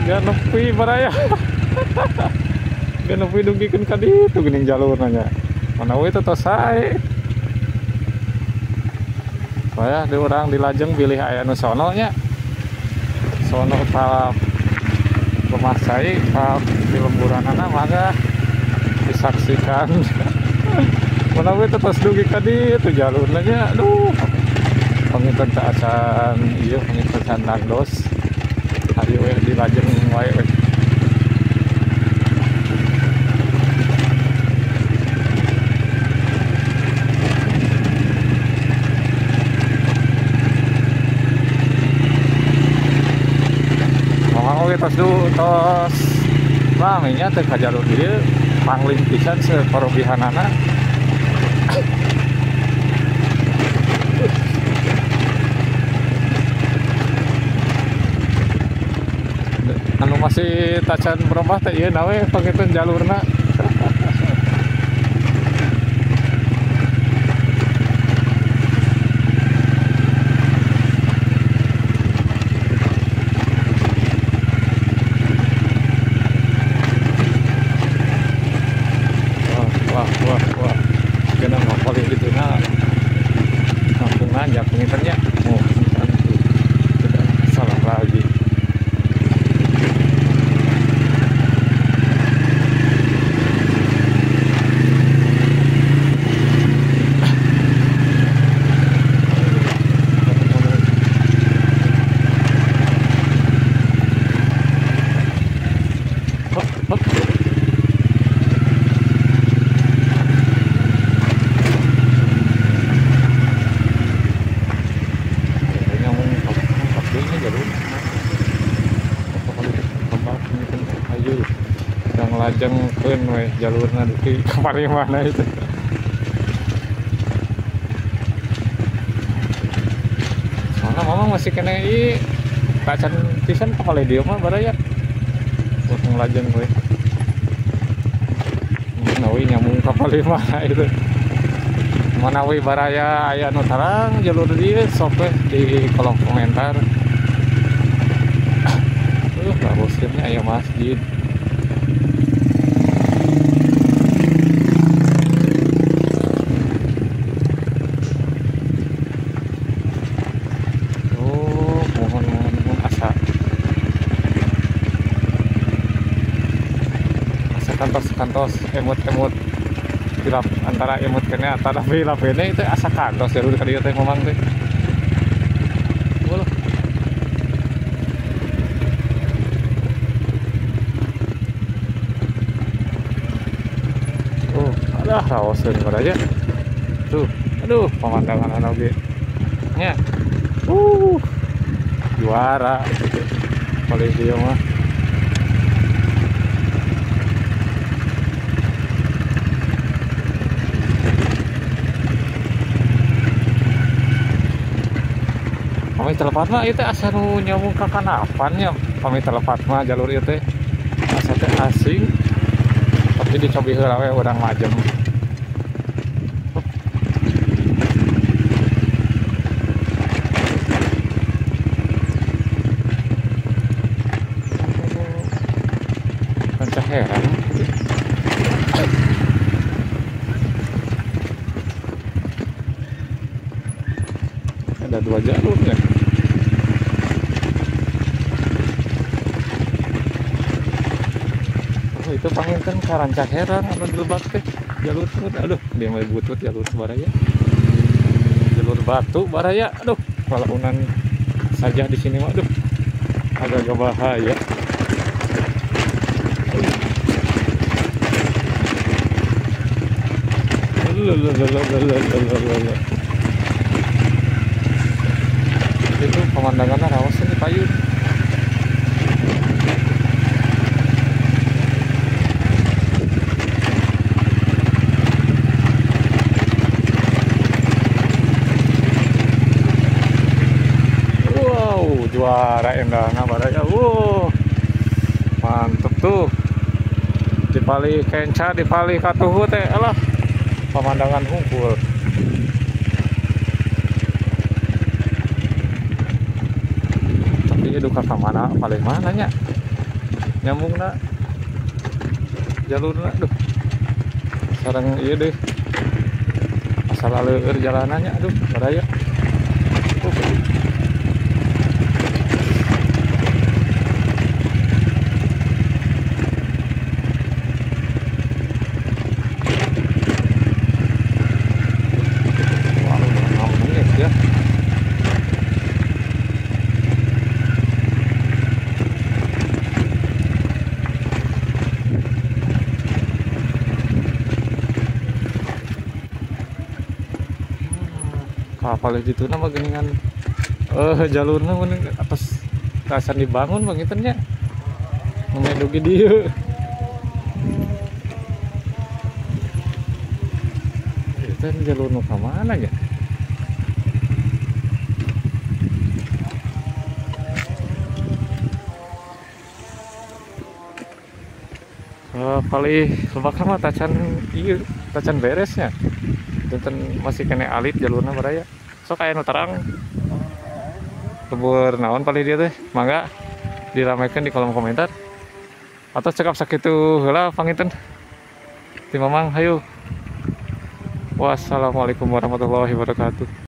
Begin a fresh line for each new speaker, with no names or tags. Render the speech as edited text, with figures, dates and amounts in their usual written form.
Gak nepi baraya. Gak nepi dugikeun ka ditu geuning jalurna nya. Mana we teh tos sae. Wah, di urang dilajeng bilih aya nu sono nya. Sono ka lemah cai ka di lemburanana mangga disaksikan. Mana we teh tos dugi ka ditu jalurna nya. Aduh. Panginten teu acan ieu panginten can dandos. Hayu we dilajeng wae we. Oke, tos dulu, tos laminya teh ka jalur dieu pangling pisan separobihanana. Anu masih tacan berubah teh ieu na we pangitun jalurna. Wah, kena ngapalin gitu nah, langsung nanjak penginternya, oh, tidak salah lagi. Hop, hop. Lajengkeun we jalurna duki kamari mana itu. Soalna mamang masih kena i tacan pisan kapale dieu mah baraya. Langsung lajeng we. Manawi nyambung kapale mana itu. Manawi baraya aya nu tarang jalur dieu sok we di kolom komentar. Bagusnya aya masjid. Kantos emut-emut dilap antara emut kene antara bilap kene itu asa kantos jalur ka dieu teh mamang teh. Walah. Oh, alah raoseun baraya. Tuh, aduh pemandangan anu oge. Nya. Juara paling dieu mah. Pami telepat mah ieu teh asa nu nyambung ka kanapan nya. Pami telepat mah jalur ieu teh asa teh asing. Tapi dicobi heula we urang majem. Kanca heran. Ada dua jalurnya. Oh, itu panginten ka Rancaherang anu dilebak teh jalur teh. Aduh, dia mah butut jalur baraya. Jalur batu baraya. Aduh, palaunan saja di sini mah aduh. Agak-agak bahaya. Itu pemandangannya rawas ini payun. Wow, juara endahna baraya. Wow, mantep tuh. Dipalih kenca, dipalih katuhu teh, alah pemandangan hungkul. Duka ka mana paling mananya Nyambungna jalurna duh. Sareng ieu deh. Asal aleur jalanannya aduh baraya. Kapal itu nama geningan jalurna mun atas tasan dibangun panginten nya dugi dieu itu jalur nu ka mana ya. Palih lebak mah tacan ieu tacan beresnya. Janten masih kene alit jalurna baraya. Sok aya nu terang. Lembur naon palih dia teh? Mangga diramaikan di kolom komentar. Atau cekap sakitu heula panginten. Ti Mamang hayu. Wassalamualaikum warahmatullahi wabarakatuh.